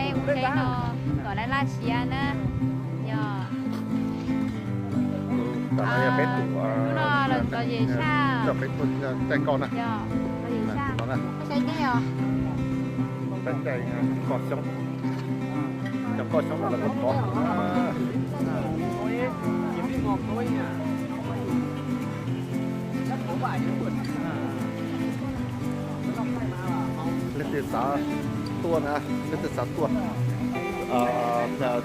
Ua ke no kom laj laj siav na. Yog, tam no yog peb tus, hnub no lawm txom nyem tshaj, coj peb tuaj caij nkoj na. Yog, txom nyem tshaj no na. Saib teb os. Peb caij nkoj xyoob, cov nkoj xyoob no los kuj khov. Leej twg xav tuaj na, leej twg xav tuaj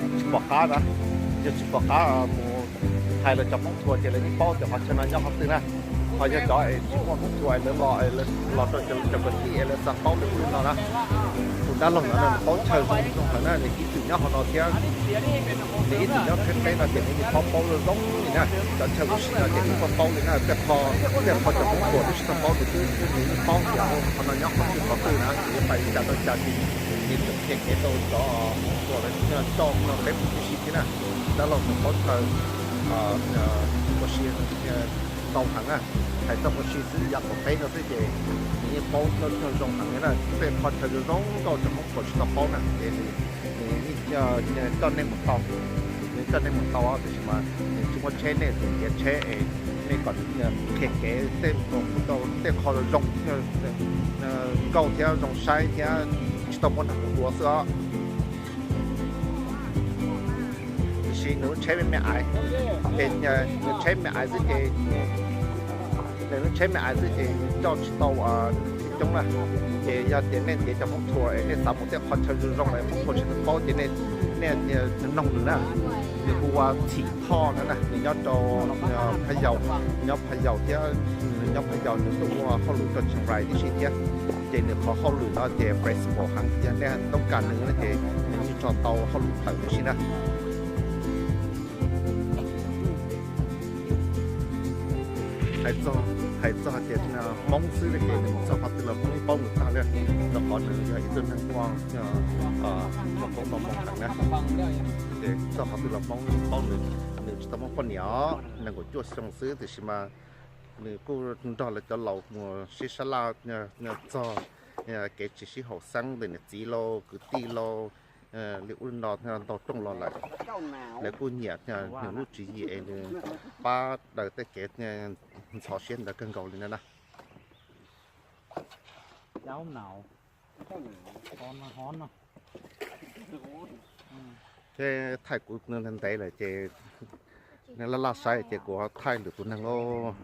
tsis pom qab na, yog tsis pom qab mus hais lawv cov Hmoob Thua ces lawv yeej paub tias qhov chaw no nyob qhov twg na. Ho yog cov es tsis muaj Hmoob Thua es lawv los, los rau cov kwv tij es lawv xav paub li ub li no na, tus dab laug no nws paub chaw zoo zoo heev na, nws ib txwm nyob qhov no thiab, nws ib txwm nyob qheb teb no ces nws yeej paub paub zoo zoo li na. Cov chaw ua si no ces nws paub paub li na, tej qho, tej qho cov Hmoob Thua twb tsis tau paub nws twb, nws yeej paub tias qhov no nyob qhov twg qhov twg na, ces yuav pais li cas rau li cas ces nws tseem qhia kev rau cov Hmoob Thua lawv coj no peb mus tib si thiab na. Dab laug nws paub chaw ua si ntau heev na, hais txog ua si xwb yav tom teb no xwb ces nws yeej paub zoo heev li na, tej qho chaw zoo zoo nkauj cov Hmoob Thua tsis tau paub na ces nws coj nej mus tau, nws coj nej mus tau tiam sis mas nws tsis muaj tsheb, nej tus ntiav tsheb es nej kom qhia kev tej, tej qho zoo nkauj thiab zoo saib thiab tsis tau muaj neeg mus ua xwb os. Tiam sis nws lub tsheb me me aiv, ces nws tsheb me aiv xwb ces, nws lub tsheb me aiv xwb ces coj tsis tau coob na. Ces yog tias nej ntiav cov Hmoob Thua es nej xav mus tej qhov chaw zoo zoo es Hmoob Thua tsis tau paub ces nej, nej noog nws na. Nws hu ua Txhim Thoj no na, nws nyob rau Phaj Yaus, nyob Phaj Yaus thiab, nws nyob Phaj Yaus nws tuaj ua hauj lwm rau Chiang Rai tib si thiab. Ces nws qhov hauj lwm no ces flexible heev, yog nej toob kas nws ces nws yeej tso tau hauj lwm tawm tib si na. Hais txog, hais txog tias Hmoob xwb ces nws mus txog qhov twg los Hmoob yeej paub nws tag li, rau qhov nws yog ib tug neeg muaj, muaj koob muaj hmoov heev na. Ces txog qhov twg los Hmoob paub nws, nws tsis tau muaj poj niam os, nees nkaum cuaj xyoo xwb tiam sis mas nws kuj nrog lawv cov laus mus sib sab laj txog kev tsis sib haum xeeb ntawm niam txiv lauj kwv tij lauj, li ub li no ntau rooj los lawm. Lawv kuj nyiam nws lub tswv yim es nws pab daws tej kev ntxhov siab ntawd kawg nkaus li na. Ces thaij kuv ntev lawm ces laj laj saib ces kuv thaij lwm tus neeg lauj.